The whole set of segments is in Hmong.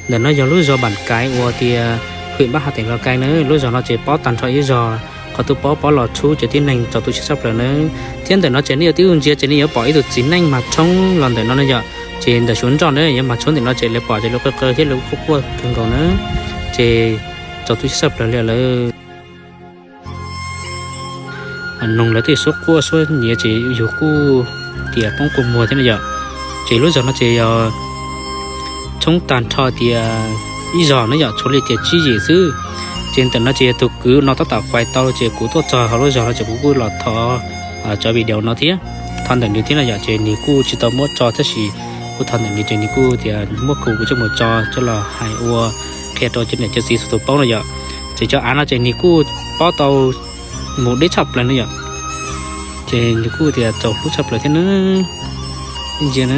Ntawm no yog lub zos Npam Kaiv uas tias hwm Npab Hav teem Los Kais na. Lub zos no ces pob tag nrho ib zos, qhov twg pob pob los tshub cov tib neeg txaus tu siab tshaj plaws na. Thiab ntawm no ces nej yuav twb ntsia ces nej yuav pom ib tug txiv neej mas tshoob los ntawm no na yom. Ces ntawm Suav nroj na yuav mas tshoob ntawm no ces lawv pom ces lawv qw qw thiab lawv quaj quaj kawg nkaus na. Ces txaus tu siab tshaj plaws li lawm. Noog lawv tej suab quaj suab nyiav ces yus kuj tias poob kua muag thiab na yom. Ces lub zos no ces yog tshoob tag nrho tias ib zos na yom, tshuav li tias tsib yim xwb. Ces ntawm no ces yog tus kwv no tab tom quaj tau ces kuv tuaj txog hauv lub zos no ces kuv kuj los thov cov video no thiab, thov ntawm nws thiab na yom. Ces nws kuj tsis tau muab tso tab sis kuv thov ntawm nws ces nws kuj tias muab kuv kuv coj mus tso coj los hais ua qhia rau cov niam cov txiv txhua tus paub no yom. Ces cov av no ces nws kuj pob tau mus deb tshaj plaws no yom. Ces nws kuj tias txaus hlub tshaj plaws thiab na. Ib ntsia na,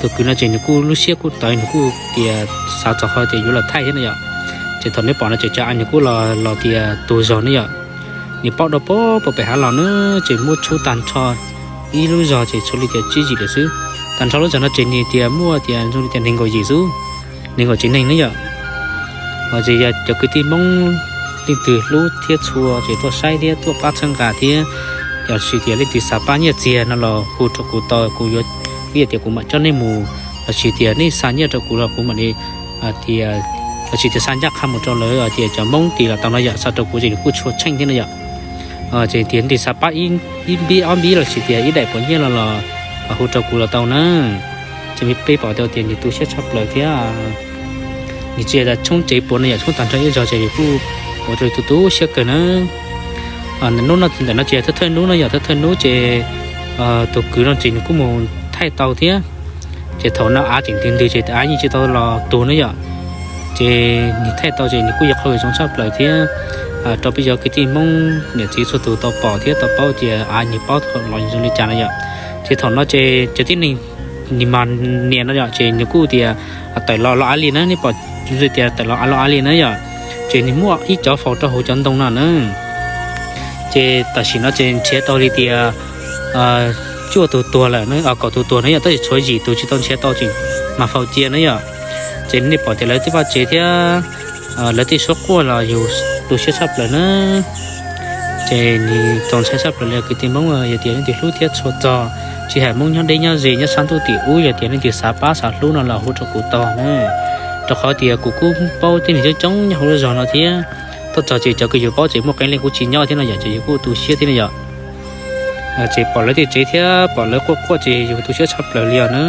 tus kwv no ces nws kuj lub siab kuj tawv, nws kuj tias xav txog qhov tias yuav los thaij thiab na yom. Ces thaum neb pom no ces cov av nws kuj los los tias tus zog na yom. Nws pob dau pob pem hav los na, ces muab tshub tag nrho ib lub zos ces tshuav li tias tsib yim lawm xwb. Tag nrho lub zos no ces nws tias muaj tias zoo li tias nees nkaum yim xwb, nees nkaum tsev neeg na yom. Ces yog cov kwv tij Hmoob leej twg hlub thiab tshua ces tuaj saib thiab tuaj pab txhawb nqa thiab, los sis tias leej twg xav pab nyiaj txiag no los hu rau kuv tau, kuv yuav, ib yam tias kuv mam coj nej mus, los sis tias nej xa nyiaj rau kuv los kuv mam li tias, los sis tias xa ncaj qha mus rau lawv tias cov Hmoob tim los tau no yom, xa rau kuv ces nws kuj tshua tsheej thiab no yom. Ces tias leej twg xav pab ib npib ob npib los sis tias ib daim pua nyiaj los los hu rau kuv los tau na. Ces peb pom tau tias nws tu siab tshaj plaws thiab. Nws tsis yog tshoob tsev puav no yom, tshoob tag nrho ib zos ces nws kuj ua rau tu tu siab kawg na. Ntawm no ces yog thawj thawj hnub no yom, thawj thawj hnub ces tus kwv no ces nws kuj mus thaij tau thiab. Ces thaum no av tseem ntws ntws ces av yeej tsis tau los tuag na yom. Ces nws thaij tau ces nws kuj yog qhov zoo tshaj plaws thiab rau peb cov kwv tij Hmoob niam txiv txhua tus tau pom thiab tau paub tias av nws pob los zoo li cas no yom. Ces thaum no ces cov tib neeg nws mas nias no yom, ces nws kuj tias tawm los los av li na, nej pom tias tawm los los av li na yom. Ces nws muaj ib cov faus rau hauv cov ntoo no na. Ces tam sim no ces nrhiav tau li tias cuaj tus tuag lawm, kaum tus tuag na yom, tab sis tshuav yim tus tsis tau nrhiav tau ces mas faus cia na yom. Ces nej pom tias lawv tej vaj tsev thiab lawv tej suab quaj los yus tu siab tshaj plaws na. Ces nws txaus ntshai tshaj plaws li kwv tij Hmoob, yog tias leej twg hlub thiab tshua txog, tsis hais Hmoob nyob deb nyob ze nyob sab ntuj tim ub, yog tias leej twg xav pab xav hlub no los hu rau kuv tau na. Rau qhov tias kuv kuj paub tib neeg coob coob nyob hauv lub zos no thiab. Tuaj txog ces cov kws yus paub ces muaj qee leej kuj tsis nyob thiab no yom, ces yus kuj tu siab thiab no yom. Ces pom lawv tej tsev thiab pom lawv quaj quaj ces yus tu siab tshaj plaws li os na.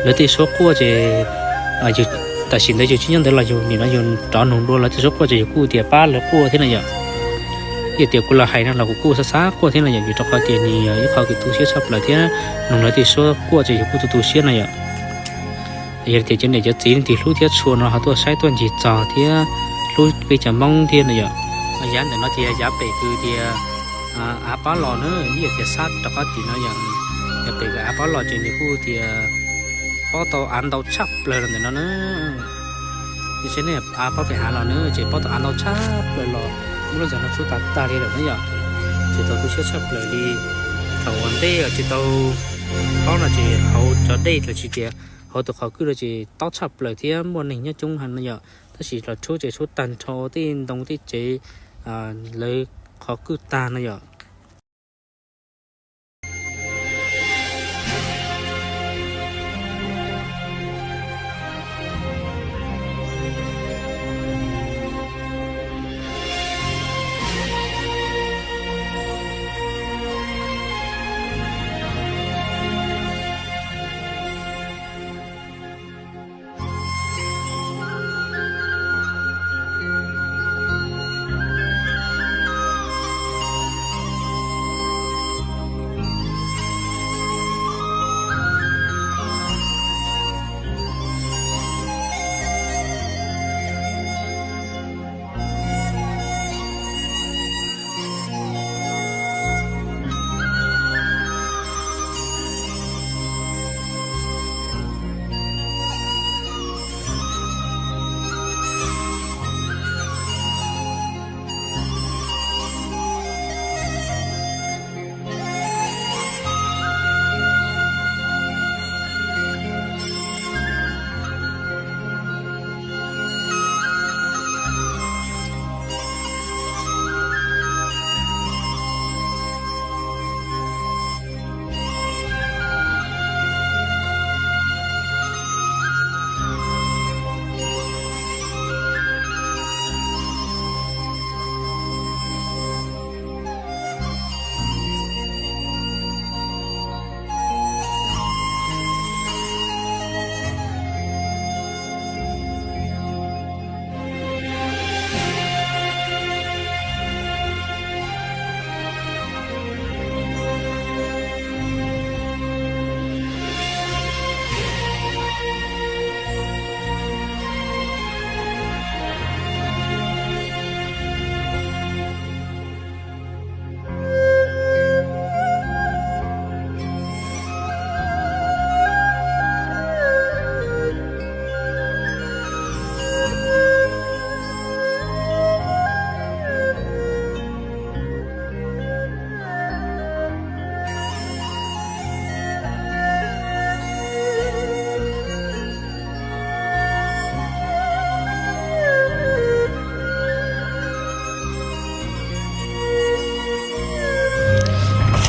Lawv tej suab quaj ces tam sim ntawd yus tsis nyob ntawd los yus nim no yus rov nug dua lawv tej suab quaj ces yus kuj tias pab lawv quaj thiab no yom. Yog tias kuv los hais no los kuv kuj xav xav quaj thiab no yom, vim rau qhov tias nws yog ib qho kws tu siab tshaj plaws thiab, nug lawv tej suab quaj ces yus kuj tu tu siab no yom. Yog tias cov niam cov txiv leej twg hlub thiab tshua no ho tuaj saib tuaj ncig txog thiab hlub peb cov Hmoob thiab no yom. Yav ntawm no ces yav pem kws tias av pob los na, ib yam tias sab rov qab tim no yom. Yav pem kws av pob los ces nws kuj tias pob tau av ntau tshaj plaws los ntawm no na. Saib ne, av pob pem hav los na ces pob tau av ntau tshaj plaws los muab lub zos no tshub tas tag li lawm na yom. Ces txaus tu siab tshaj plaws li. Thaum uas ntej tsis tau pob no ces hauv cov dej los sis tias hauv tus qhov kwj no ces tob tshaj plaws thiab muaj neeg nyob coob heev no yom, tab sis los tshub ces tshub tag nrho tej ntoo tej tsev lawv qhov kwj tag no yom.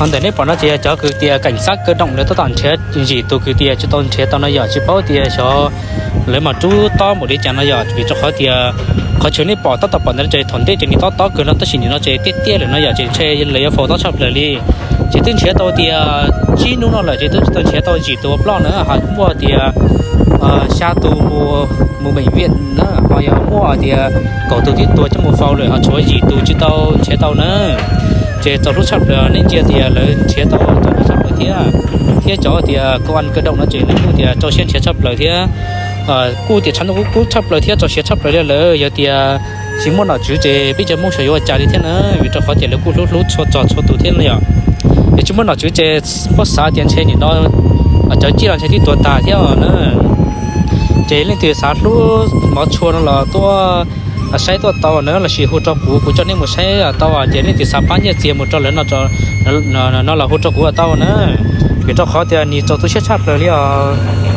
Ntawm nej pom no ces yog cov kwv tij keem xab kaw doom lawv tab tom nrhiav yim tus kwv tij tsis tau nrhiav tau no yom, tsis paub tias xyov lawv mas rub tob npaum li cas no yom, vim rau qhov tias qhov chaw nej pom tab tom pom ntawd ces thaum ntej ces nws tob tob kawg no tab sis nim no ces tiaj tiaj lawm no yom, ces ntshe lawv yuav faus tob tshaj plaws li. Ces twb nrhiav tau tias tsib hnub no lawm ces twb tsis tau nrhiav tau yim tus ua ploj na, ho muaj tias xya tus mus, mus meem viaj na, ho yog muaj tias kaum tus twb tuag coj mus faus lawm ho tshuav yim tus tsis tau nrhiav tau na. Ces txaus hlub tshaj plaws, nej ntsia tias lawv nrhiav tau txaus hlub tshaj plaws thiab, thiab cov tias kaw doom no ces lawv kuj tias rau siab nrhiav tshaj plaws thiab, kuj tias tshav ntuj kub tshaj plaws thiab rau siab tshaj plaws li lawm. Yog tias tsis muaj nom tswv ces peb cov Hmoob saib yuav ua cas li thiab na, vim rau qhov tias lawv kuj hlub hlub txhua txog txhua tus thiab no yom. Yog tsis muaj nom tswv ces puab xav tias ntshe nim no cov ciaj los ntshe twb tuag tag thiab na. Ces leej twg xav hlub mov tshua no los tuaj saib tuaj tau na, los sis hu rau kuv, kuv coj nej mus saib tau. Ces leej twg xav pab nyiaj txiag mus rau lawv no, no los hu rau kuv tau na, vim rau qhov tias nws txaus tu siab tshaj plaws li os.